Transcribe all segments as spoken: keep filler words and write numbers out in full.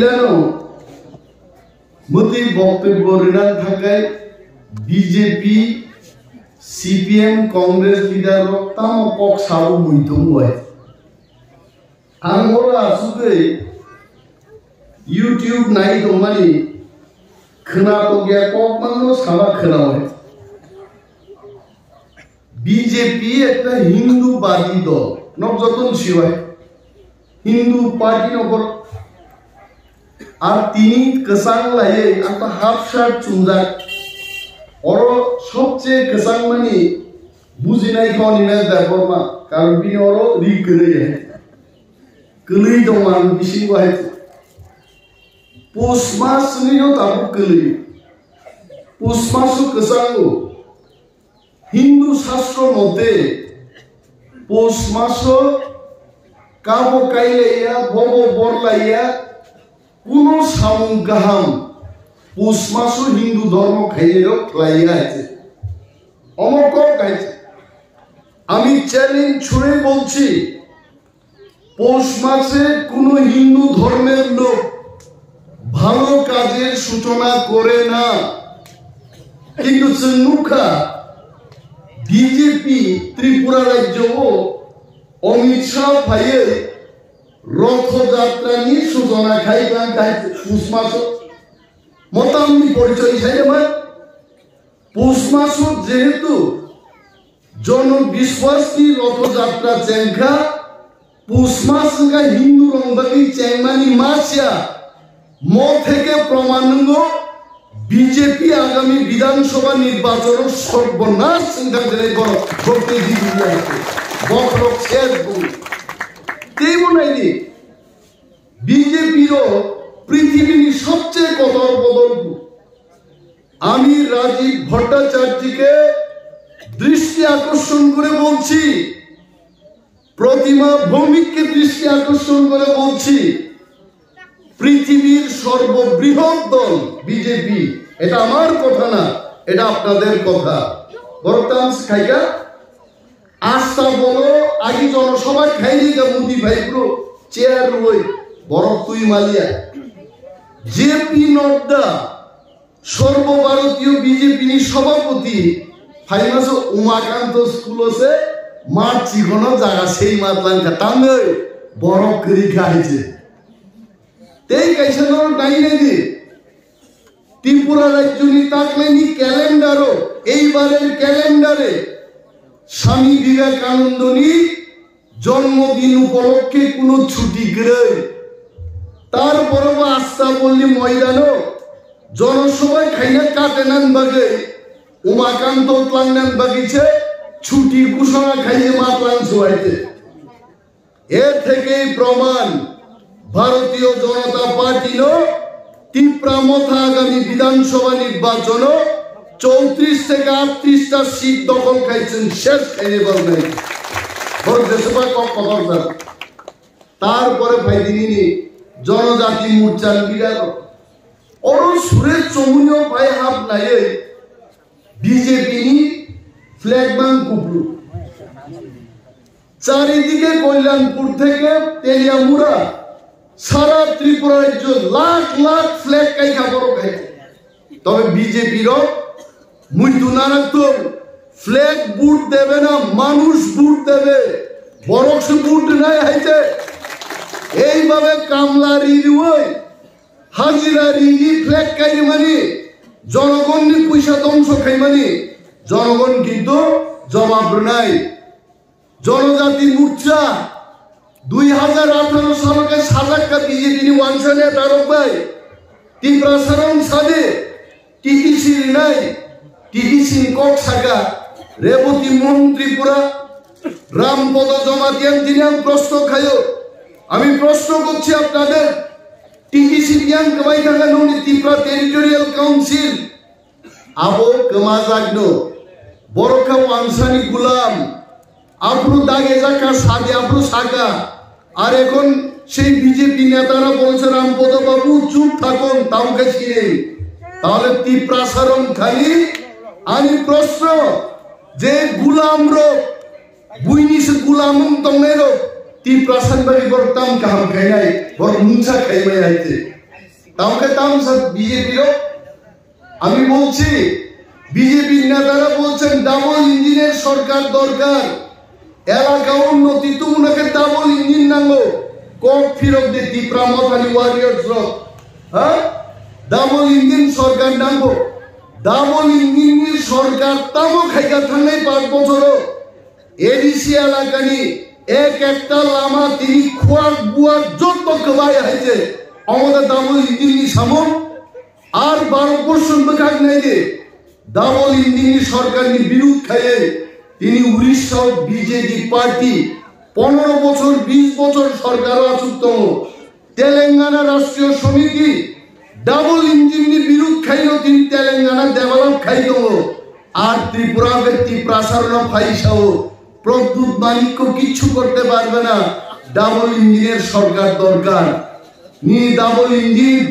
Milano mwtwi boktobbo rwna thangkhe B J P, C P M, Congress leader rok tamo kok sao muitung bai. Ang oro asugwi YouTube nai tongmani khwna tongya kok mano saba khwna bai. B J P ekta Hindu badi dol, nok joton siwai Hindu party no bor. Ar tini kwchang laiwi ang ta half shirt chumjak. Oro sobche kwchang mani bujinai kho Animesh Debbarma, karon bini oro ri kwrwi hai. Kwlwi tong ang bisingo hai. Pus mas ni no tabuk kwlwi. Pus maso kwchango. Hindu shastro mote pus maso kabo kailaiya, bobo borlaiya, kuno samung kaham pus maso Hindu dhormo khairok khlaiya hai se. Omo kok hai se. Ami challenge chhurwi bolchi, পৌষ মাসে কোনো হিন্দু ধর্মের লোক ভালো কাজের সূচনা করে না, কিন্তু chwng nukha B J P Tripura rajyo o Amit Shah phaiwi Rotho Jatra ni sujona khai tang khai pus maso. Motam ni porichoi sai ma pus maso jehetu Jono Biswas ni Rotho Jatra chengkha, pus mas wngkha Hindu rok bagwi chengmani mas ya. Mo theke proman wngo B J P agami Bidhan Sabha nirbachon o sorbonas wngkha, jene borok bhokti di di ya. Bokrok ses bu. Tei bo naidi B J P ro prithibini sobche kotor bodol bu. আমি রাজীব ভট্টাচার্যকে দৃষ্টি আকর্ষণ করে বলছি, প্রতিমা ভৌমিককে দৃষ্টি আকর্ষণ করে বলছি, পৃথিবীর সর্ববৃহৎ দল বিজেপি, এটা আমার কথা না, এটা আপনাদের কথা। বরং তামস খাইকা আস্তা বলো, আগে জনসভা খাইনি গা মোদি ভাই ব্রো, চেয়ার রই, বরং তুই মালিয়া। জে পি নাড্ডা, সর্বভারতীয় বিজেপি নি সভাপতি, ফাইমাসো উমাকান্ত স্কুল আছে, মার চিকনো জায়গা সেই মাত লাঙ্কা, তাঙ্গই বড় করি খাইছে। তেই কাইসানো নাই নাই দি, ত্রিপুরা রাজ্যনি তাকলেনি ক্যালেন্ডারও, এইবারের ক্যালেন্ডারে স্বামী বিবেকানন্দনি জন্মদিন উপলক্ষে কোনো ছুটি গ্রই। তারপরও আস্তা বললি ময়দানও জনসভায় খাইয়া কাটেনান বাগে উমাকান্ত ক্লাংনান বাগিছে ছুটি ঘোষণা খাইয়ে মা ক্লাং সবাইতে। এর থেকেই প্রমাণ ভারতীয় জনতা পার্টি নো তিপ্রা মথা আগামী বিধানসভা নির্বাচন চৌত্রিশ থেকে আটত্রিশটা সিট দখল খাইছেন, শেষ খাইয়ে বলবেন। বড় দেশবা কম কথা। তারপরে ভাই দিদিনি জনজাতি মোর্চার লিডার অরুণ সুরেশ চমুনিও ভাই হাত নাইয়ে বিজেপি নি ফ্ল্যাগ বাং কুপলু। চারিদিকে কল্যাণপুর থেকে তেলিয়ামুড়া, সারা ত্রিপুরা রাজ্য লাখ লাখ ফ্ল্যাগ কাইখা বড় খাইছে। তবে বিজেপি রক মুইতু নারাক্তম, ফ্ল্যাগ ভোট দেবে না, মানুষ ভোট দেবে। বরক সে ভোট নাই হাইতে। এইভাবে কামলা রিরিওই, হাজিরা রিরি ফ্ল্যাগ কাইমানি, জনগণনি পয়সা ধ্বংস খাইমানি, জনগণ কিন্তু জবাব নাই। জনজাতি মোর্চা দুই হাজার আঠারো সালকে সাজাক্কা বিজেপি নি ওয়ানসানে তারক ভাই তিপ্রাসারং সাদে টিটিসি রিনাই, টিটিসি নি কক্সাকা, রেবতী মোহন ত্রিপুরা, রামপদ জমাতিয়ান দিনে আমি প্রশ্ন খাইও। আমি প্রশ্ন করছি আপনাদের, টিটিসি নিয়াম কমাই থাকা নুনি Tripura territorial council, abo kwmajak no, borok kha wansani gulam, aphuru dage jakha sadi aphuru saka, ar ekhon sei B J P netara bolse Rampodo babu chup thakon, tamo khe sinei, tahole Tiprasa rong khali ani proshno je gulam rok, buini se gulam wng tongnai rok, Tiprasa ni bagwi borok tam kaham khainai, borok mungsa khaimai hai te. Tamkhe tamsa B J P rok, আমি বলছি, বিজেপির নেতারা বলছেন ডাবল ইঞ্জিনের সরকার দরকার, এলাকা উন্নতি তুমুনাকে ডাবল ইঞ্জিন নাঙ্গো, কক ফিরক দে টিপ্রা মথানি ওয়ারিয়র্স রক, হ্যাঁ, ডাবল ইঞ্জিন সরকার নাঙ্গো, ডাবল ইঞ্জিন সরকার তামো খাইকা থাংনাই পাঁচ বছরও এডিসি এলাকানি এক একটা লামা তিনি খোয়াক বুয়াক যত কবাই হাইছে, অমদা ডাবল ইঞ্জিননি সামো আর ভারতবর্ষর মোখাক নাইলে ডাবল ইঞ্জিননি সরকারনি বিরোধ খাইয়ে তিনি উড়িষ্যাও বিজেপি পার্টি পনেরো বছর বিশ বছর সরকারও আসুক তমো তেলেঙ্গানা রাষ্ট্রীয় সমিতি ডাবল ইঞ্জিননি বিরোধ খাইলো তিনি তেলেঙ্গানা ডেভেলপ খাই tongo। আর ত্রিপুরা ব্যক্তি প্রাসারণ ফাইসাও প্রদ্যুৎ মানিক্য কিচ্ছু করতে পারবে না। ডাবল ইঞ্জিনের সরকার দরকার। Ni double engine,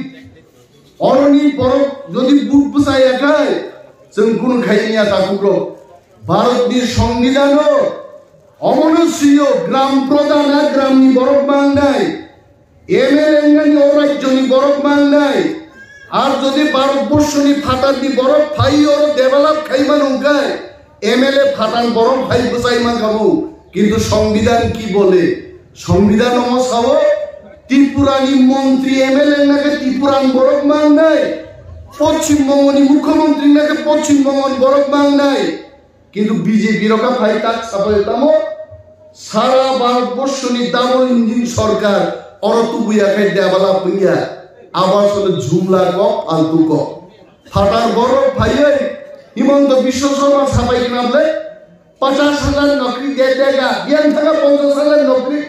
oroni borok jodi but bwchai ya khai, chwng kunu khai ya takhuk rok. Bharat ni songbidhan o omono swi o gram pradhan a gram ni borok mangnai, M L A wngnani o rajyo ni borok mangnai. Ar jodi Bharat borso ni phatar ni borok phai oro develop khai mano wngkhai, M L A phatar borok phai bwchai mankha bo. Kintu songbidhan ki bole? Songbidhan omo sao Tripura ni montri M L A wngna khe Tripura ni borok mangnai, Poschim Bongo ni mukhyamantri wngna khe Poschim Bongo ni borok mangnai. Kintu B J P rok kha phai tak sapai tamo sara Bharat borso ni double engine sorkar oro tubuya khai develop wngya. Abar sole jumla kok, altu kok. Phatar borok phaiwi Himanta Biswa Sarma sapai gwnam le pachas hajar nokri de dega, biyan thanga ponchas hajar nokri.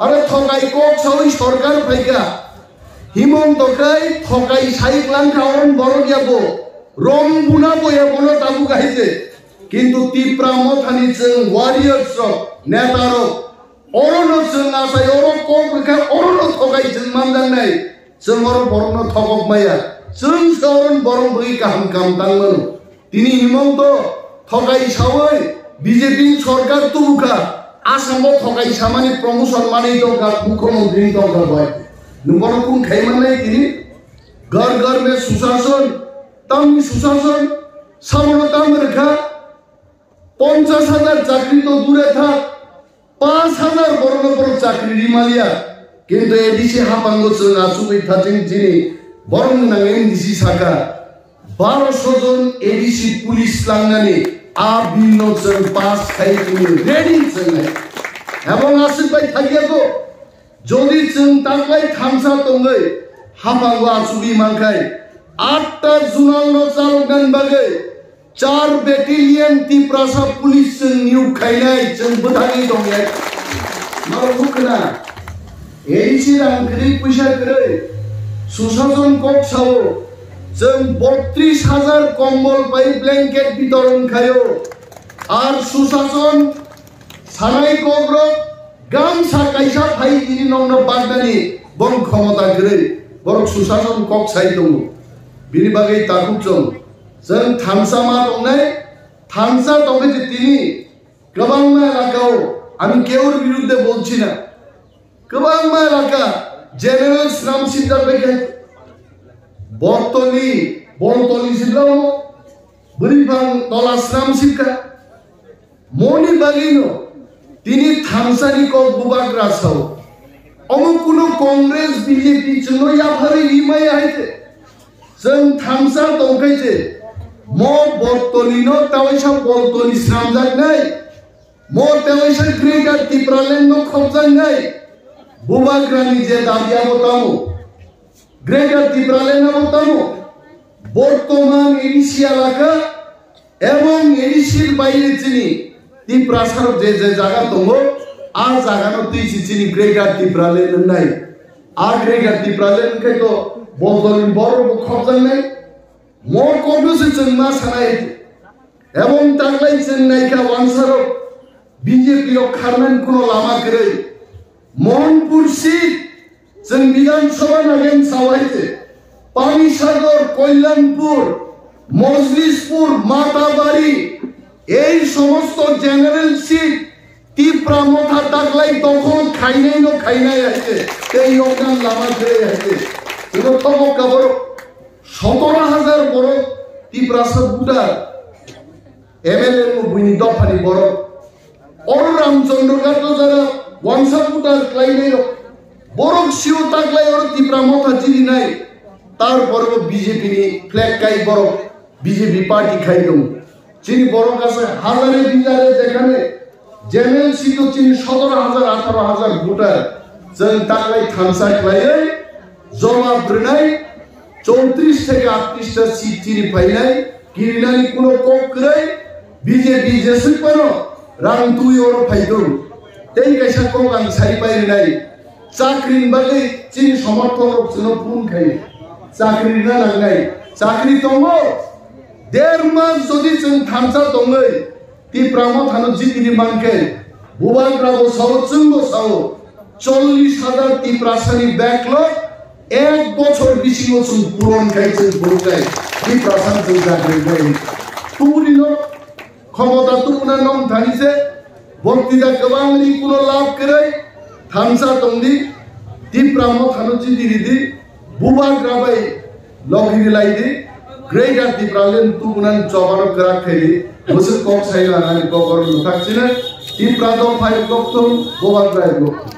Are thokai kok sawi sorkar phaika. Himanta kai thokai sai langkha oron borok yabo. Rom buna bo yabono tabuk ahaise. Kintu Tipra mothani chwng warriors rok, neta rok, orono chwng asai oro kok rwkha, orono thokai chwng manjaknai. Chwng oro borokno thokok maya. Chwng se oron borok bwgwi kaham kam tang mano. Tini himang to thokai sawi B J P ni sorkar tubukha, Assam o thokai samani promotion manwi tongkha, mukhyamantri tongkha bai. Nwng bono kung khai mannai tini? Ghar ghar mein sushasan, tamni sushasan, sabono tam rwkha, ponchas hajar chakri to dure thak, panch hajar borokno borok chakri rimaliya, kintu A D C haphango chwng achugwi thaching chini borok nang M D C saka, barosho jon A D C police langnani a bill no chwng pass khai chini ready chwng hai. Ebong aswk bai thakya ko, jodi chwng taklai thansa tongwi haphango achugwi mankhai, atta zonal no chaloknani bagwi Char battalion Tiprasa police chwng niyok khainai, chwng bwthagwi tongnai. Norok khna, A D C rang kwrwi, puisa kwrwi, susason kok sao, chwng botris hajar kombol pai blanket bitoron khaio. Ar susason sanai kokrok gamsa kaisa phai tini nokno baknani bong khomota kwrwi. Borok susason kok sai tongo. Bini bagwi takhuk chwng. Chwng thansa ma tongnai, thansa tongwi je tini kwbangma elakao, ami kewr birudde bolchi na, kwbangma elaka general swnam sinjak bai khe, Bortoli, Bortoli sinlamo, Bwrwibang tola swnam sikha. Moni bagwino tini thansani kok bubagra sao. Omo kuno Congress, B J P chwngno yapharwi rimaya hai khe. Chwng thansa tongkhai je, mo Bortolino tawaisa Bortoli swnamjaknai, mo tawaisa Greater Tipraland no khopjaknai. Bubagrani je dabi abo tamo. Greater Tipraland abo tamo. Bortoman A D C elaka ebong A D C baire chini Tiprasa rok je je jaga tongo, a jaga no twi si chini Greater Tipraland wngnai. A Greater Tipraland wngkhe to Bortoli borok bo khopjaknai. Mo kono se chwng ma sanai. Ebong taklai chwng naikha wansarok B J P rok kharnani kuno lama kwrwi. Mohanpur seat, chwng Bidhan Sabha nagen sawai se. Panisagar, Kalyanpur, Mojlispur, Matabari, ei somosto general seat Tipra motha taklai dokhol khainai no khainai hai se. Tei yokdan lama kwrwi hai se. Chwngno tobok ka borok, sotoro hajar borok Tiprasa voter, M L A rok buini dophani borok. Oro Ramchandra Ghat jara wansa voter khlainai rok. Borok sio taklai oro Tipra Motha chini nai. Tar pore bo B J P ni flag kai borok, B J P party khai tong. Chini borok asa hazare bizare jekhane general seat o chini sotoro hajar, atharo hajar voter. Chwng taklai thansa khlaiwi joma bwrwnai chowtris theke athris ta seat chini phainai, kirinani kuno kok kwrwi, B J P jeswk phano rang twi oro phaitong. Tei kaisa kok ang sai pai rwnai, chakrini bagwi chini somorthok rok chwngno phone khai, chakri rwna nangnai, chakri tongo. Der mas jodi chwng thansa tongwi Tipra Mothano jitiri mankhe, Bubagra bo sao, chwng bo sao, chollish hajar Tiprasani backlog ek bochor bisingo chwng puron khai, chwng phuruknai, Tiprasano chwng chakri khai. Tubunino khomota tubuna nong thani se, boktida kwbangni kuno lab kwrwi, thansa tongdi, Tipra Mothano jitiri di, Bubagra bai logi rilai di, Greater Tipraland tubunan chobano kwrak khai di, bwswk kok sai lanani kok oro mwthak chini, Tipra dopha hai kok thung, Bubagra hai kok thung.